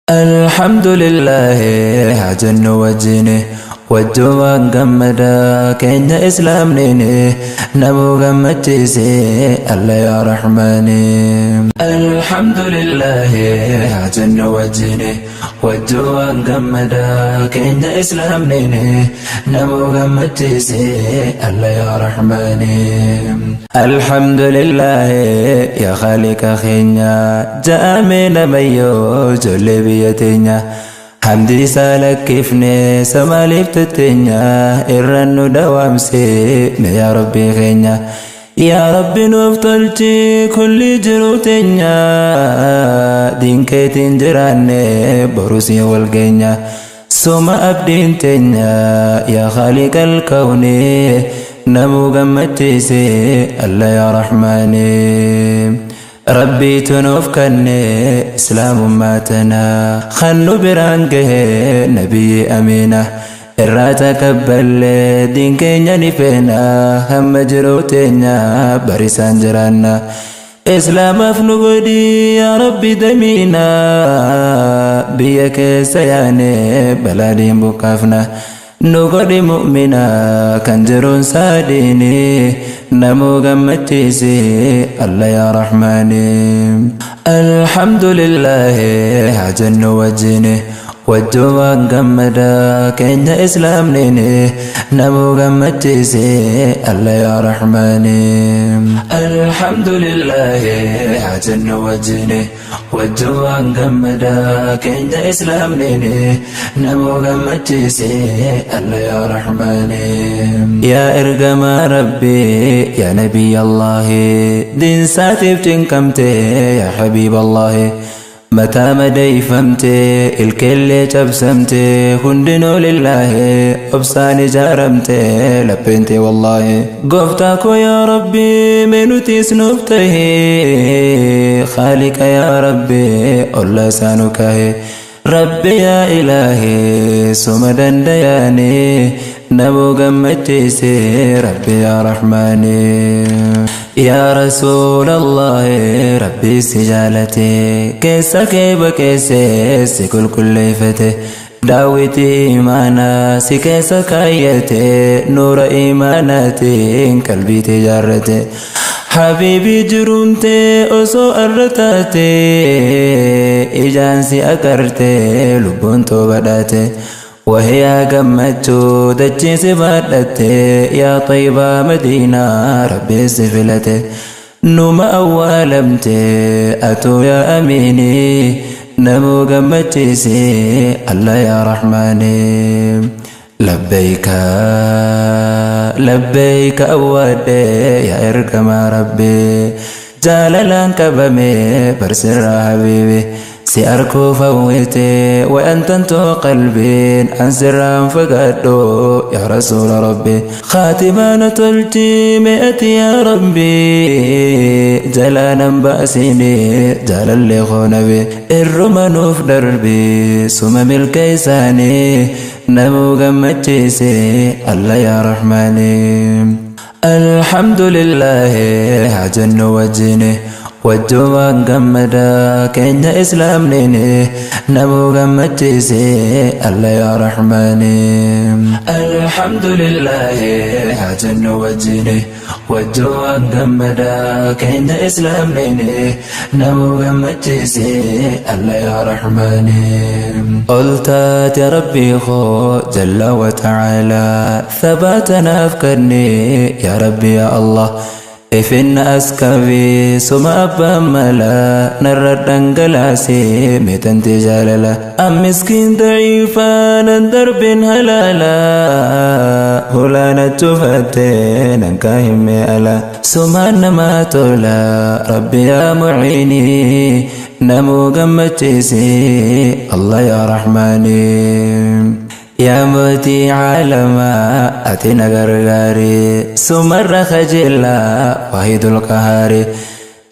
Alhamdulillah haa jennu wajjin wajjumaan gammadaa keenya islaamniin namuu gammachiise alla yaa rahmaani. Alhamdulillah haa jennu wajjin wajjumaan gammadaa keenya islaamniin namuu gammachiise alla yaa rahmaani. Alhamdulillah yaa khaaliqa keenya ja'amee namayyoo ijoollee biyya teenya. Hamdi isaa lakkifne samaaliif tetteenya irraan nu dawaamse mee yaa rabbii keenya. Yaa rabbi nuuf tolchi kulli jiruu teenya diin keetiin jiraanne borusii wal geenya. Suma abdiin teenya yaa khaaliqal kawni namuu gammachiise alla yaa rahmaani. Rabbiitu nuuf kanne islaamummaa tana kan nu biraan gahe nabiyyi amiina. Irraa takabballee diin keenya ni feena hamma jiruu teenya barisaan jiraanna. Islaamaaf nu godhi yaa rabbi damiina biyya keessa yaane balaa diin buqqaafna. Nu godhi mu'mina kan jiruun saadiini namuu gammachiisi alla yaa rahmaani. Alhamdulillah haa jennu wajjini wajjumaan gammadaa keenya islaamniin namuu gammachiisi alla yaa rahmaani. Alhamdulillah haa jennu wajjini wajjumaan gammadaa keenya islaamniin namuu gammachiisi alla yaa rahmaani. Yaa ergamaa rabbii yaa nabiy Allahi diinsaatiif cinqamte yaa habiib Allahi. Mataa madeeyfamte ilkeellee cabsamte hundinuu lillaahi obsaan ijaaramte lapheente wallaahi. Gooftaa koo yaa rabbi mee nutiis nuuf tahi khaaliqa yaa rabbi olla isaa nu kahe. Rabbi yaa ilaahi suma dandayaani namuu gammachiise rabbi yaa rahmaani. Yaa rasuula Allahi rabbi si jaalate keessa kee baqeesse si qulqulleeffate daawwitii imaanaa si keessa kaayyate nuura imaanaatiin qalbii tee jaarrate. Habiibii jiruun tee osoo arra taate ijaan si agarte lubbuun too badhaate. Wahiyaa gammachuu dachii si baadhatte yaa xaybaa madiinaa rabbi si filate. Numa awwaalamte atuu yaa amiini namuu gammachiisi alla yaa rahmaani. Labbayka labbayka awwaadhe yaa ergamaa rabbi jaalalaan qabame barsirraa habiibi si arkuuf hawwite wa'antantoo qalbiin an sirraan fagaadhu yaa rasuula rabbi khaatimaana tolchi me'ati yaa rabbi jalaanan baasini jaalallee koo nabi irruma nuuf darbi suma milkeessaanii namuu gammachiise alla yaa rahmaani. Alhamdulillah haa jennu wajjini wajjumaan gammadaa keenya islaamniin namuu gammachiise alla yaa rahmaani. Alhamdulillah haa jennu wajjini wajjumaan gammadaa keenya islaamniin namuu gammachiise alla yaa rahmaani. Ol taate rabbii koo jalla wa ta'aalaa thabaata naaf kenni yaa rabbi yaa Allah. Ifinna as qabi suma abbaan mala narra dhangalaase meetantee jaalala. An miskiin daciifaa nan darbin halaala hulaana cufatte nan kaahimee ala. Sumaan namaa tola rabbi yaa muciini namuu gammachiisi Allah yaa rahmaani. Yaa mootii caalamaa ati na gargaari sumarra kajeellaa waahidul qahaari.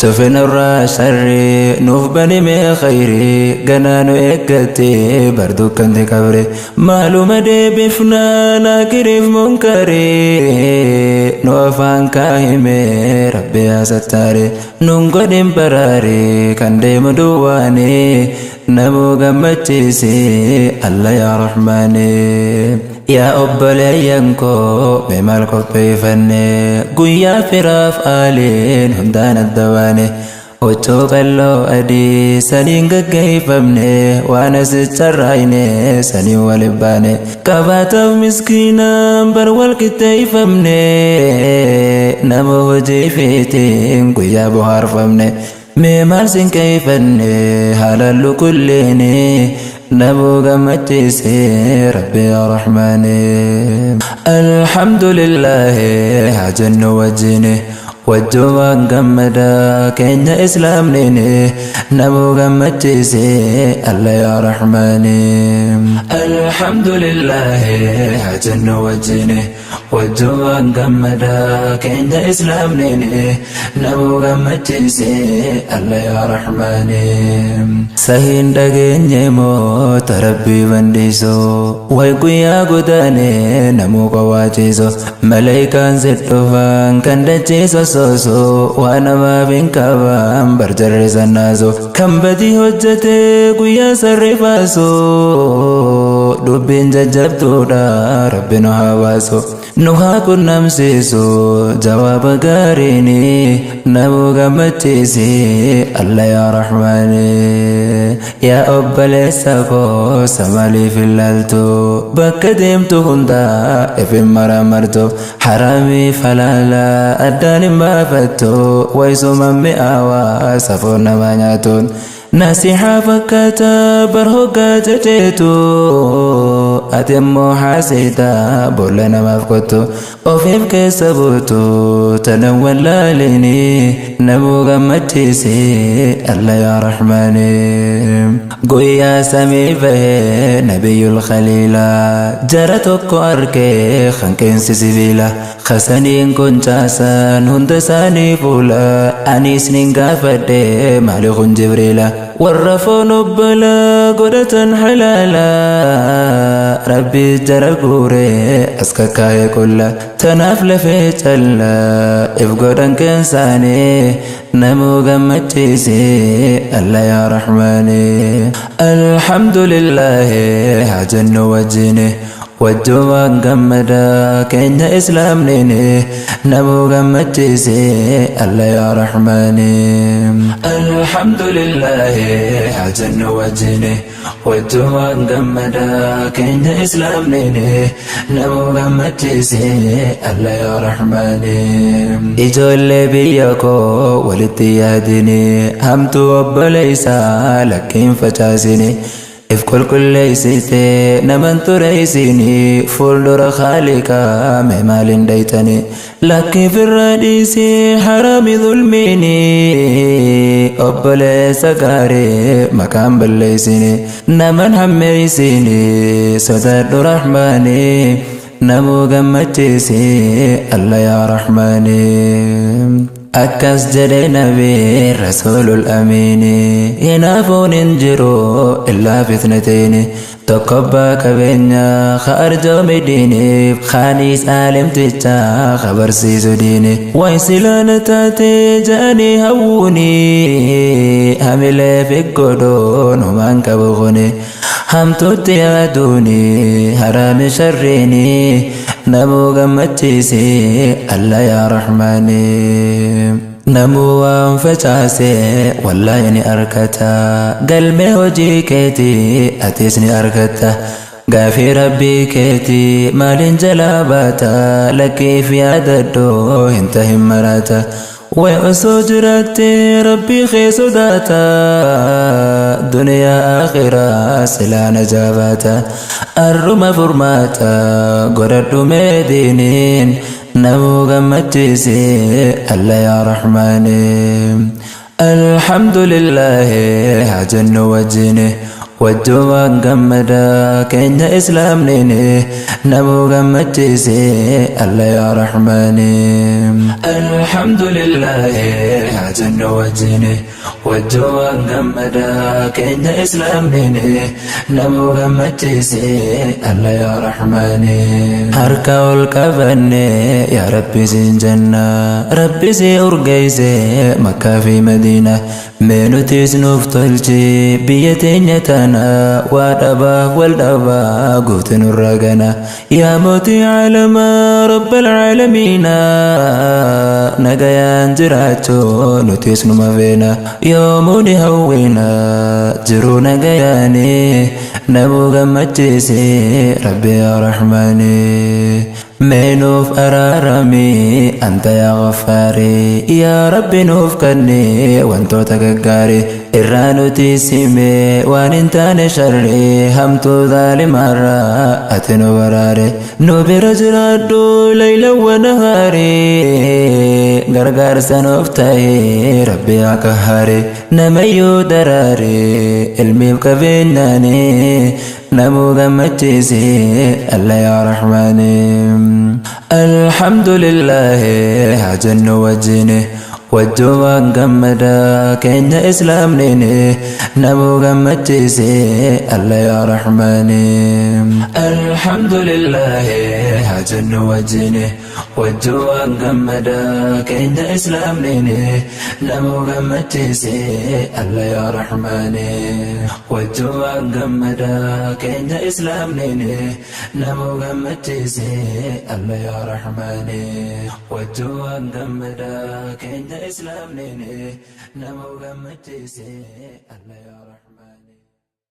Tufinurraa sharri nuuf bani mee khayri ganaa nu eeggatte bardukkanti qabri. Maaluma deebifnaa naakiriif munkari nu afaan kaahime rabbi yaa sattaare. Nun godhin baraare kan deemu duwwaani Namuu gammachiisi Alla yaa Rahmaani. Yaa obboleeyyan koo, mee maal qopheeffanne? Guyyaa firaaf aaliin hundaan adda baane, huccuu qalloo adii saniin gaggeeffamne, waan as carraayne saniin waliin baane, qabaataaf miskiinaan bar wal qixxeeffamne, nama hojii feetiin guyyaa bohaarfamne. Mee maal sinqeeffanne? Haalaan lukulleeni namuu gammachiise Rabbi yaa Rahmaani. Alhamdulillaahi haa jennu wajjini, wajjumaan gammadaa keenya islaamnini, namuu gammachiise Alla yaa Rahmaani. Alhamdulillaahi haa jennu wajjini, wajjumaan gammadaa keenya islaamnini, namuu gammachiise Alla yaa Rahmaani. Sahiin dhageenye moota Rabbii bandiiso, way guyyaa godaane namuu qawaachiso, malaayikaan si dhufan kan dachee sossooso, waa namaaf hin qaban barjarri sannaaso, kan badii hojjete guyyaa sarrifaaso, dubbiin jajjabduudha, Rabbi nu haa baasu, nu haa qunnamsiisu jawaaba gaariini, namuu gammachiisi Alla yaa Rahmaani. Yaa obboleessa koo, maaliif ilaaltu? Bakka deemtu hundaa ifin maramartu, haraamii falaala addaan hin baafattu, wayisuma mi'aawaa safoon nama nyaatuun nasihaa fakkaata bar hoggaa ceceetu, ati immoo haasita boolla namaaf kottu, ofiif keessa buutu tanan wallaalini, namuu gammachiisi Alla yaa Rahmaani. Guyyaa samii bahee Nabiyyul Khaliila, jara tokko arkee hanqeensi sibiila kasaniin koncaasan hunda isaanii fuula, anis nin gaafadhe, maali kun Jibriila? Warra foon obbolaa godhatan halaala, Rabbi jara guure as kakkaa'e qulla, tanaaf lafee callaa if godhan qeensaanii, namuu gammachiise Alla yaa Rahmaani. Alhamdulillaahi haa jennu wajjini, wajjumaan gammadaa keenya islaamnini, namuu gammachiise Alla yaa Rahmaani. Alhamdulillaahi haa jennu wajjini, wajjumaan gammadaa keenya islaamnini, namuu gammachiise Alla yaa Rahmaani. Ijoollee biyya koo, walitti yaadini, hamtuu obboleessaa lakkiin facaasini, if qulqulleessite naman tureessini, fuuldura Khaaliqaa mee maaliin dhaytani? Lakkii firra dhiisii haraami zulmiini, obboleessa gaarii maqaan balleessini, naman hammeessini, sodaadhu Rahmaani, namuu gammachiisi Alla yaa Rahmaani. Akkas jedhe Nabi Rasuulul Amiini, hinaafuun hin jiru illaa fitnateeni, tokkobbaa qabeenya ka arjoomi diiniif, kaaniis aalimticha ka barsiisu diini, way silaana taate ja'anii hawwuuni, hamilee figgodhoon humaan qabu kuni, hamtuutti yaaduuni haraami sharriini, namuu gammachiisi Alla yaa Rahmaani. Namuu waan facaase wallaahi ni argata, galmee hojii keetii atis ni argatta, gaafii Rabbii keetii maaliin jalaa baata? Lakkiif yaadadhoo hin tahin maraata, way osoo jiraatte Rabbii kee sodaata, duniyaa akhiraa silaa najaa baata. Arruma furmaata godhadhu mee diiniin, namuu gammachiisi Alla yaa Rahmaani. Alhamdulillaahi haa jennu wajjini, wajjumaan gammadaa keenya islaamnini, namuu gammachiisi Alla yaa Rahmaani. Alhamdulillaahi haa jennu wajjini, Wajjumaan gammadaa keenya islaamnini namuu gammachiise alla yaa rahmaani. Harka ol qabanne yaa rabbi siin jenna rabbi si urgeeyse makkaa fi madiina mee nutis nuuf tolchi biyya teenya tana waa dhabaaf wal dhabaa guute nurra gana yaa mootii caalamaa rabbal caalamiina nagayaan jiraachuu nutis numa feena yoomuu ni hawwina jiruu nagayaani namuu gammachiise rabbi yaa rahmaani. Mee nuuf araarami anta yaa ghaffaarii yaa rabbi nuuf kenni wantoota gaggaarii irraa nuti sime waan hin taane sharrii hamtuu zaalimaarraa ati nu baraare nu bira jiraadhu laylan wa nahaarii gargaarsa nuuf ta'e rabbi yaa qahhaari namayyuu daraare ilmiif qabeenyaanii namuu gammachiise alla yaa rahmaani. Alhamdulillaahi haa jennu wajjini wajjumaan gammadaa keenya islaamnini namuu gammachiise alla yaa rahmaani. Alhamdulillaahi haa jennu wajjini wajjumaan gammadaa keenya islaamnini namuu gammachiise alla yaa rahmaani. Wajjumaan gammadaa keenya islaamnini namuu gammachiise alla yaa rahmaani. Wajjumaan gammadaa keenya islaamnini namuu gammachiise alla yaa rahmaani.